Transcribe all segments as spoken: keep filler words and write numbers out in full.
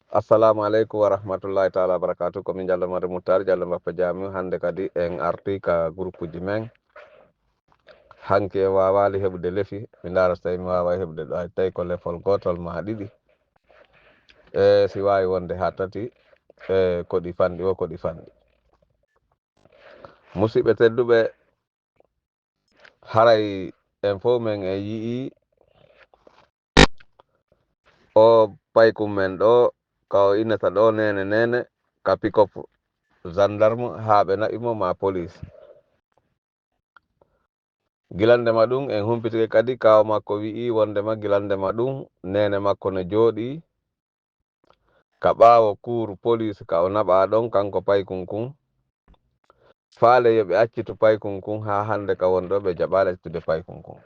Assalamu aleykum wa rahmatullahi taala wa barakatuh. Ko min Jallo Mare Muttar, Jallo Mbappa Jami. Hannde kadi en arti ka groupe uji men. Hanki en waawali heɓude lefi. Mi ndaara so tawi mi waaway heɓude ɗo. Hay tawi ko lefol gootol ma ɗiɗi. E si waawi wonde haa tati. E ko ɗi fanɗi o, ko ɗi fanɗi. Musidɓe tedduɓe, haray en fof men en yi'i o paykun men ɗo, ka o innata ɗo nene nene, ka pikop gendarme haa ɓe naɓi mo ma police. Gilande ma ɗum en humpitike kadi, kaaw makko wi'i wonde ma gilande ma ɗum nene makko ne jooɗi ka ɓaawo kuuru police ka o naɓaa ɗon, kanko paykun kun. Faale yo ɓe accitu paykun kun haa hannde ka won ɗo ɓe jaɓaali accude paykun kun.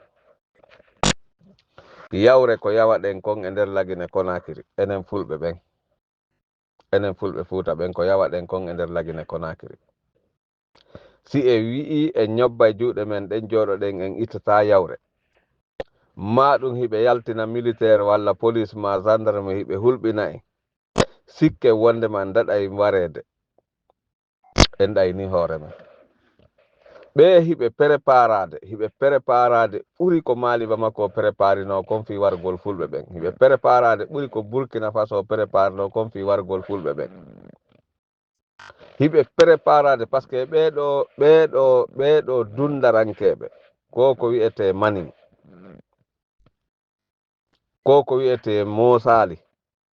Yawre ko yawaɗen kon e nder Lagine Konakiri, enen Fulɓe ɓen. Enen Fulɓe Fuuta ɓen, ko yawaɗen kon e nder Lagine Konakiri. Si en wi'i en ñobbay juuɗe men ɗen, jooɗoɗen en ittataa yawre. Maa ɗum hiɓe yaltina militeer walla police maa gendarme hiɓe hulɓina en. Sikke wonde ma en daɗay wareede. En ɗayni hoore men. Ɓe hiɓe préparaade, hiɓe préparaade ɓuri ko Mali Bamako préparinoo kon fii wargol Fulɓe ɓen. Hiɓe préparaade ɓuri ko Burkina Faso préparinoo kon fii wargol Fulɓe ɓen. Hiɓe préparaade, parce que ɓee ɗo, ɓee ɗo, ɓee ɗo dundarankeeɓe, ko ko wi'etee Manin, ko ko wi'etee Moosaali,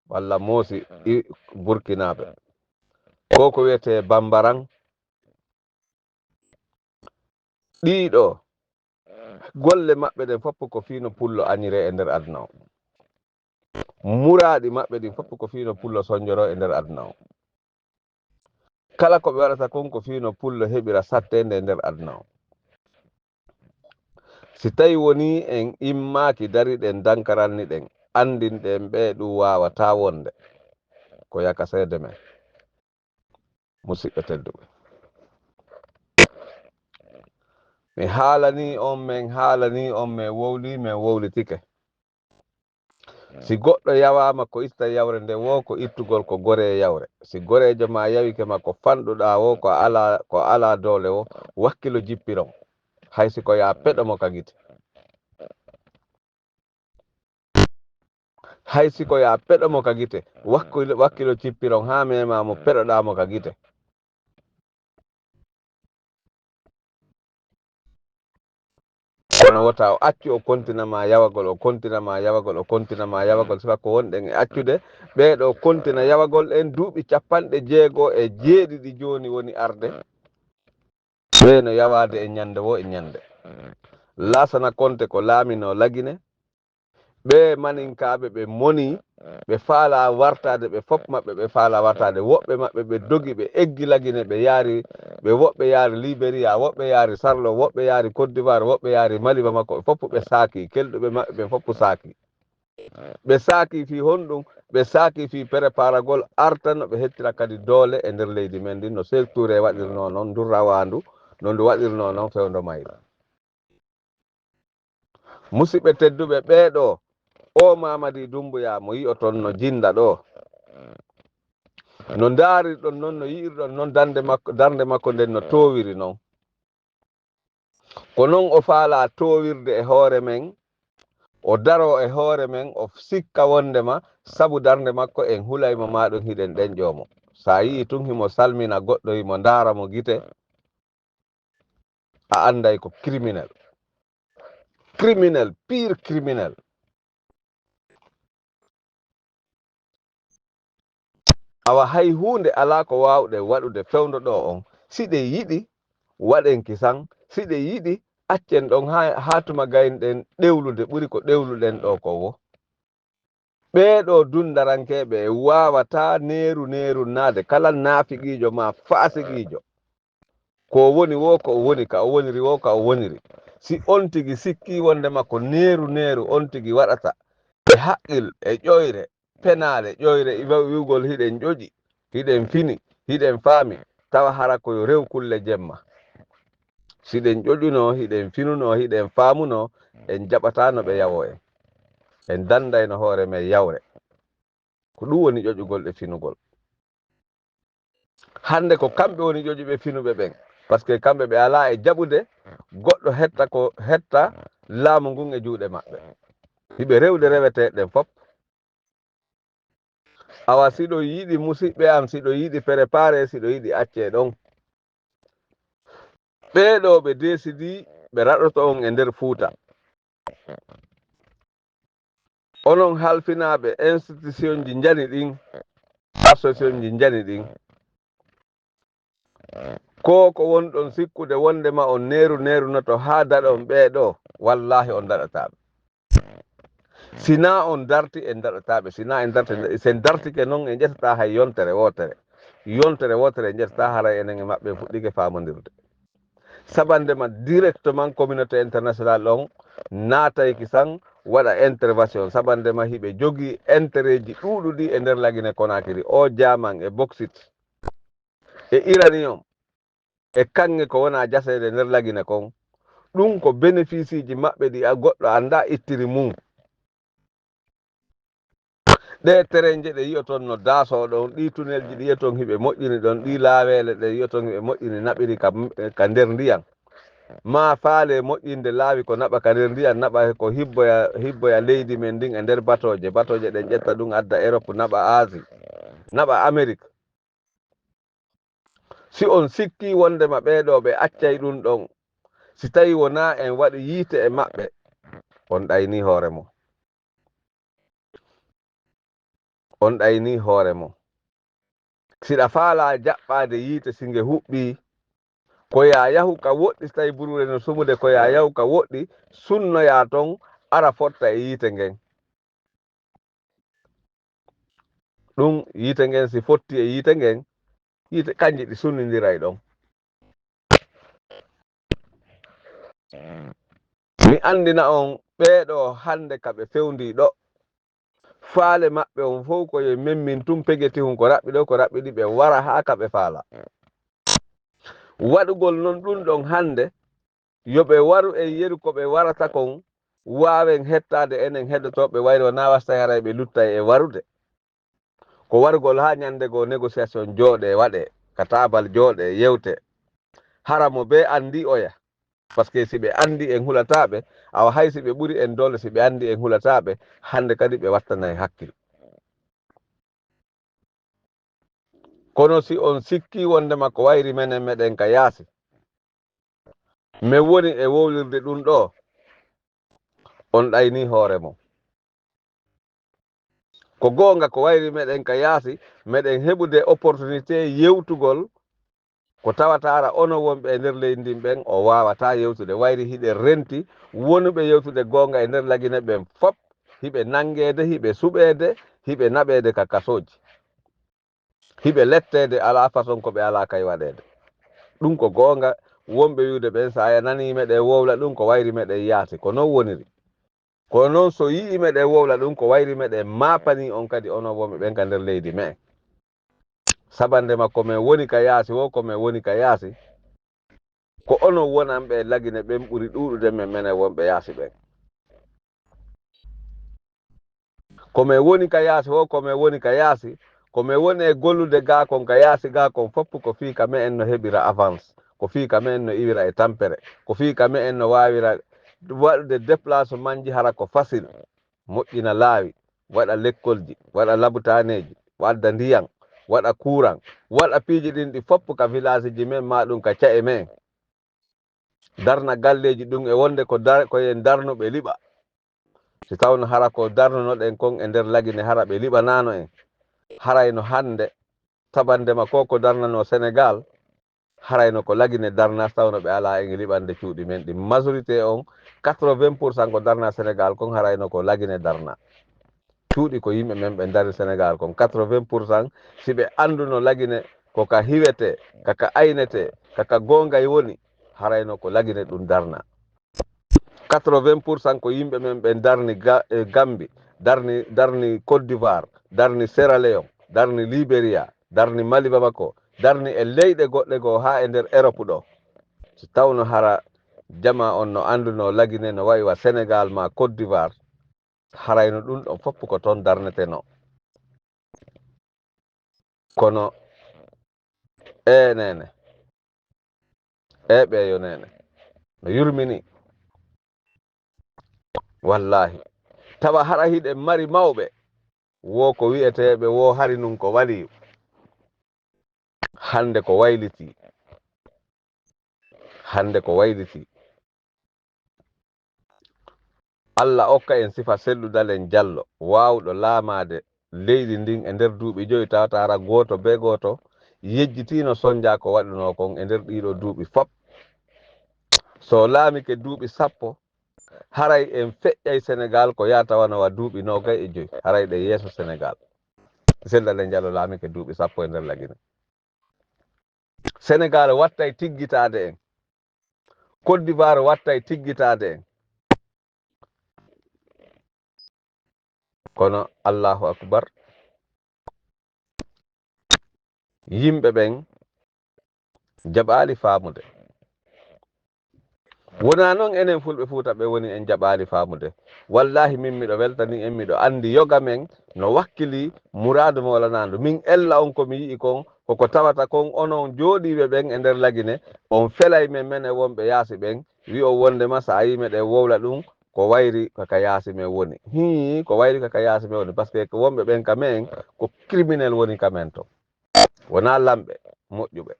walla Moosi, i Burkinaaɓe, ko ko wi'etee Bambaran, ɗiɗo golle maɓɓe ɗen fof ko fii no pullo añiree e nder aduna o. Muraaɗi maɓɓe ɗin fof ko fii no pullo sonjoroo e nder aduna o. Kala ko ɓe waɗata kon ko fii no pullo heɓira satteende e nder aduna o. Si tawi woni en immaaki dariɗen dankaranni ɗen, anndinɗen ɓe ɗum waawataa wonde ko yakaseede men. Musidɓe tedduɓe, mi haalanii on, men haalanii on, men wowlii, men wowlitike. Si goɗɗo yawaama ko itta yawre nde, wo ko ittugol ko goree yawre. Si goreejo maa yawike ma ko fanɗuɗaa wo, ko alaa, ko alaa doole wo, wakkilo jippiron. Hay si ko yaa peɗo mo ka gite. Hay si ko yaa peɗo mo ka gite, wakkilo, wakkilo cippiron haa meemaa mo peɗoɗaa mo ka gite. Kono wota o accu o kontina ma yawagol, o kontina ma yawagol, o kontina ma yawagol, sifa ko wonɗen e accude ɓee ɗo kontina yawagol en duuɓi capanɗe jeego e jeeɗiɗi jooni woni arde. Ɓee no yawaade e ñande wo e ñande. Laasana Konte ko laaminoo Lagine. Ɓee Maninkaaɓe ɓe moni, ɓe faalaa wartaade, ɓe fof maɓɓe ɓe faalaa wartaade. Woɓɓe maɓɓe ɓe dogi, ɓe eggi Lagine, ɓe yaari, ɓe woɓɓe yaari Liberiya, woɓɓe yaari Sarlo, woɓɓe yaari Côte d'Ivoire, woɓɓe yaari Mali, Bamako, ɓe fof ɓe saaki, kelɗuɓe maɓɓe ɓe fof saaki. Ɓe saaki fii honɗum? Ɓe saaki fii preparagol arta no ɓe hettira kadi doole e nder leydi men ndin, no Seeku Tuure waɗirnoo noon, ndu rawaandu, no ndu waɗirnoo noon fewndo mayre. Musidɓe tedduɓe, ɓee ɗo, oo Mamadi Dumbuya mo yi'oton no jinda ɗo, no ndaarirɗon noon, no yi'irɗon noon darnde makko, darnde makko nden no toowiri noon. Ko noon o faalaa toowirde e hoore men, o daroo e hoore men, o sikka wondema sabu darnde makko en hulay mo, maa ɗum hiɗen ɗenƴoo mo. So a yi'ii tun himo salmina goɗɗo, himo ndaara mo gite, a annday ko criminel. Criminel, pire criminel. Awa hay huunde alaa ko waawɗen waɗude fewndo ɗo on. Si ɗe yiɗi, waɗen kisan. Si ɗe yiɗi, accen ɗon haa, haa tuma gaynoɗen ɗewlude ɓuri ko ɗewluɗen ɗo ko wo. Ɓee ɗo dundarankeeɓe e waawataa neeru neeru naade kala naafiqiijo maa faasiqiijo. Ko o woni wo, ko o woni, ka o woniri wo, ka o woniri. Si on tigi sikkii wondema ko neeru neeru on tigi waɗata, e haqqil, e ƴoyre, penaale, ƴoyre, iwa-, wi'ugol hiɗen ƴoƴi, hiɗen fini, hiɗen faami, tawa hara ko yo rew kulle jemma. Si ɗen ƴoƴuno, hiɗen finuno, hiɗen faamuno, en jaɓataa no ɓe yawoo en. En dandayno hoore men yawre. Ko ɗum woni ƴoƴugol e finugol. Hannde ko kamɓe woni ƴoƴuɓe finuɓe ɓen, parce que kamɓe ɓe alaa e jaɓude goɗɗo hetta ko hetta laamu ngun e juuɗe maɓɓe. Hiɓe rewde reweteeɗe ɗen fof. Awa siɗo yiɗi musiɓɓe am, siɗo yiɗi préparé, siɗo yiɗi accee ɗon. Ɓee ɗoo ɓe décidi ɓe raɗoto on e nder Fuuta. Onon halfinaaɓe, institution ji njani ɗin, association ji njani ɗin. Ko ko wonɗon sikkude wondema on neeru neerunoto haa daɗon ɓee ɗoo, wallaahi on daɗataa ɓe. Sinaa on darti en daɗataa ɓe, sinaa en darti, si en dartike non en ƴettataa hay yontere wootere. Yontere wootere en ƴettataa haray enen e maɓɓe en fuɗɗike faamondirde. Sabandema directement communauté international on naatayki san waɗa intervention. Sabandema hiɓe jogii intérêt ji ɗuuɗuɗi e nder Lagine Conakry. O jaman e bauxite e uranium e kaŋŋe ko wona jaseede nder Lagine kon. Ɗum ko bénéfice ji maɓɓe ɗi a goɗɗo anndaa ittiri mum. Ɗee terenje ɗe yi'oton no daasoo ɗon, ɗii tunelji ɗi yi'oton hiɓe moƴƴini ɗon, ɗii laaweele ɗe yi'oton hiɓe moƴƴini naɓiri ka, ka nder ndiyan. Maa faale moƴƴinde laawi ko naɓa ka nder ndiyan, naɓa ko hibboya, hibboya leydi men ndin e nder batooje. Batooje ɗen ƴetta ɗum adda Europe, naɓa Asie, naɓa Amérique. Si on sikkii wondema ɓee ɗoo ɓe accay ɗum ɗon, si tawii wonaa en waɗi yiite e maɓɓe, on ɗaynii hoore mon. On ɗaynii hoore mon. Siɗa faalaa jaɓɓaade yiite si nge huɓɓii, ko yaa yahu ka woɗɗi, si tawii buruure no sumude, ko yaa yahu ka woɗɗi, sunnoyaa ton, ara fotta e yiite ngen. Ɗum yiite ngen si fotti e yiite ngen, yiite kanji ɗi sunnindiray ɗon. Mi anndina on ɓee ɗoo hannde ka ɓe fewndii ɗoo. Faale maɓɓe on fow ko yo memmin tun pegetihun ko raɓɓi ɗoo, ko raɓɓi ɗi ɓe wara haa ka ɓe faala. Waɗugol non ɗum ɗon hannde, yo ɓe waru en yeru ko ɓe warata kon, waawen hettaade enen heddotooɓe wayri wonaa wasta haray ɓe luttay e warude. Ko warugol haa ñannde goo négociation jooɗee, waɗee, ka taabal jooɗee, yewtee. Hara mo bee anndi oya. Parce que si ɓe anndi en hulataa ɓe, awa hay si ɓe ɓuri en doole, si ɓe anndi en hulataa ɓe, hannde kadi ɓe wattanay hakkil. Kono si on sikkii wondema ko wayri menen meɗen ka yaasi, men woni e wowlirde ɗum ɗoo, on ɗaynii hoore mon. Ko goonga ko wayri meɗen ka yaasi, meɗen heɓude opportunité yewtugol ko tawata ara onon wonɓe e nder leydi ndin ɓen o waawataa yewtude. Wayri hiɗen renti wonuɓe yewtude goonga e nder Lagine ɓen fop, hiɓe nanngeede, hiɓe suɓeede, hiɓe naɓeede ka kasooji. Hiɓe letteede alaa façon ko ɓe alaa kay waɗeede. Ɗum ko goonga, wonɓe wi'ude ɓen, so a nanii meɗen wowla ɗum, ko wayri meɗen yaasi. Ko non woniri. Kono non, so yi'ii meɗen wowla ɗum, ko wayri meɗen maapanii on kadi, onon wonɓe ɓen ka nder leydi me'en. Sabannde ma ko men woni ka yaasi woo, ko men woni ka yaasi, ko onon wonanɓe e Lagine ɓen ɓuri ɗuuɗude men, menen wonɓe yaasi ɓen. Ko men woni ka yaasi woo, ko men woni ka yaasi, ko men woni e gollude gaa kon ka yaasi gaa kon fof, ko fii ka me'en no heɓira avance, ko fii ka me'en no iwira e tampere, ko fii ka me'en no waawira waɗude déplacement ji hara ko facile, moƴƴina laawi, waɗa lekkolji, waɗa labutaaneeji, wadda ndiyan, waɗa kuuran, waɗa piiji ɗin ɗi fof ka village ji men, maa ɗum ka ca'e men. Darna galleeji ɗum e wonde ko dar-, ko en darnuɓe liɓa. Si tawno hara ko darnunoɗen kon e nder Lagine, hara ɓe liɓanaano en. Harayno hannde, tabannde ma ko ko darnanoo Senegaal, harayno ko Lagine darna, si tawno ɓe alaa en e liɓande cuuɗi men ɗin. Majorité on, quatre-vingts pour cent ko darna Senegaal kon, harayno ko Lagine darna. Cuuɗi ko yimɓe men ɓe dari Senegaal kon, quatre-vingts pour cent, si ɓe annduno Lagine ko ka hiwetee, ka ka aynetee, ka ka goongay woni, harayno ko Lagine ɗum darna. Quatre-vingts pour cent ko yimɓe men ɓe darni Ga-, e Gambie, darni, darni Côte d'Ivoire, darni Sierra Leone, darni Liberia, darni Mali Bamako, darni e leyɗe goɗɗe goo haa e nder Europe ɗoo. Si tawno hara jamaa on no annduno Lagine no wayi wa Senegaal maa Côte d'Ivoire, harayno ɗum ɗon fof ko toon darnetenoo. Kono, e neene, e ɓeeyo neene, no yurmini. Wallaahi. Tawa hara hiɗen mari mawɓe, wo ko wi'eteeɓe wo hari nun ko waliyu. Hannde ko waylitii. Hannde ko waylitii. Alla okka en sifa Sellu Dalen Jallo, waawɗo laamaade leydi ndin e nder duuɓi joyi, tawata hara gooto bee gooto yejjitiino sonnja ko waɗunoo kon e nder ɗiiɗoo duuɓi fop. So laamike duuɓi sappo, haray en feƴƴay Senegaal ko yaata wano wa duuɓi noogay e joyi, haray ɗe yeeso Senegaal. Sellu Dalen Jallo laamike duuɓi sappo e nder Lagine. Senegaal wattay tiggitaade en. Côte d'Ivoire wattay tiggitaade en. Kono, Allahu Akbar, yimɓe ɓen jaɓaali faamude. Wonaa non enen Fulɓe Fuuta ɓe woni en jaɓaali faamude. Wallaahi, min miɗo weltanii en, miɗo anndi yoga men no wakkilii muraadu Mawlanaandu. Min ella on ko mi yi'i kon, koko tawata kon onon jooɗiiɓe ɓen e nder Lagine, on felay men, men e wonɓe yaasi ɓen, wi'on wonndema so a yi'i meɗen wowla ɗum, ko wayri kaka yaasi men woni. Hii, ko wayri kaka yaasi men woni, parce que ko wonɓe ɓen ka men, ko criminel woni ka men ton. Wonaa lamɓe moƴƴuɓe.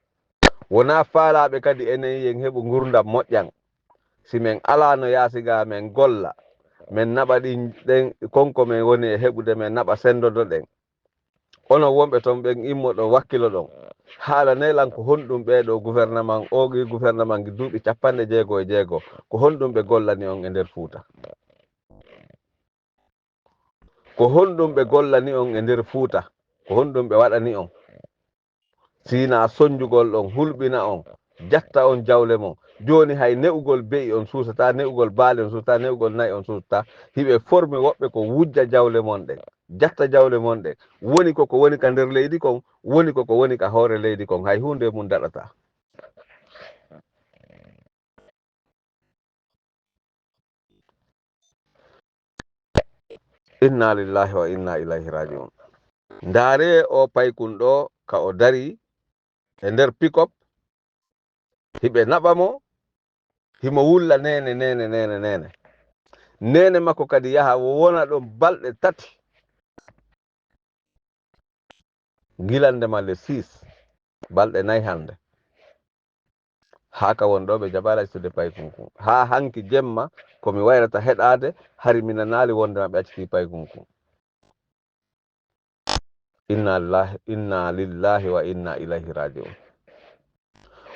Wonaa faalaaɓe kadi enen yen heɓu ngurndan moƴƴan. Si men alaano yaasi ga men golla, men naɓa ɗin, ɗen kon ko men woni e heɓude, men naɓa senndodoɗen. Onon wonɓe ton ɓen, immoɗon, wakkiloɗon. Haalanee lan ko honɗum ɓee ɗoo gouvernement, oo ɗii gouvernement gi duuɓi cappanɗe jeego e jeego, ko honɗum ɓe gollani on e nder Fuuta? Ko honɗum ɓe gollani on e nder Fuuta? Ko honɗum ɓe waɗani on? Si hinaa sonnjugol on, hulɓina on, jatta on jawle mon. Jooni hay ne'ugol be'i on suusataa, ne'ugol baali on suusataa, ne'ugol na'i on suusataa. Hiɓe formi woɓɓe ko wujja jawle mon ɗen, jatta jawle mon ɗen. Woni ko ko woni ka nder leydi kon, woni ko ko woni ka hoore leydi kon, hay huunde mun daɗataa. Inna lillahi wa inna ilayhi raji'un. Ndaaree o paykun ɗoo ka o darii e nder pick-up, hiɓe naɓa mo, himo wulla neene, neene, neene, neene. Neene makko kadi yaha wona ɗon balɗe tati. Gila ndema le six, balɗe nay hannde. Haa ka won ɗoo ɓe jaɓaali accude paykun kun. Haa hanki jemma, ko mi wayrata heɗaade, hari mi nanaali wonndema ɓe accitii paykun kun. Inna lillahi, inna lillahi wa inna ilayhi raji'un.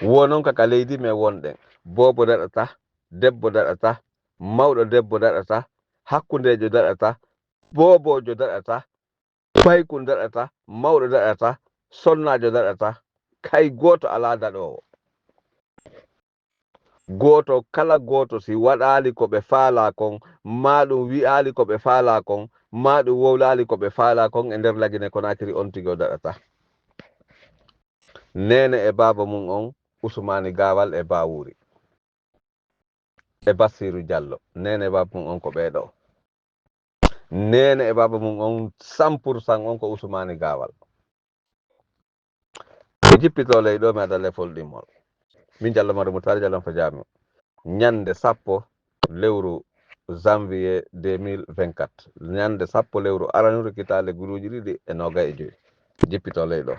Wo non ka, ka leydi men wonɗen. Boobo daɗataa, debbo daɗataa, mawɗo debbo daɗataa, hakkundeejo daɗataa, booboojo daɗataa, paykun daɗataa, mawɗo daɗataa, sonnaajo daɗataa, kay gooto alaa daɗoowo. Gooto kala gooto si waɗaali ko ɓe faalaa kon, maa ɗum wi'aali ko ɓe faalaa kon, maa ɗum wowlaali ko ɓe faalaa kon e nder Lagine Konaakiri, on tigi o daɗataa. Neene e baaba mum on, Usmaani Gaawal e Baawuuri e Bassiiru Jallo. Neene e baaba mum on ko ɓee ɗoo. Neene e baaba mum on, cent pour cent on ko Usmaani Gaawal. Mi jippitoo ley ɗoo, mi ada lefol ɗimmol. Min Jallo Maro Mutaari Jallo on fo jaami. Ñannde sappo lewru janvier deux mille vingt-quatre. Ñannde sappo lewru aranuru kitaale guluuji ɗiɗi e noogay e joy. Jippitoo ley ɗoo.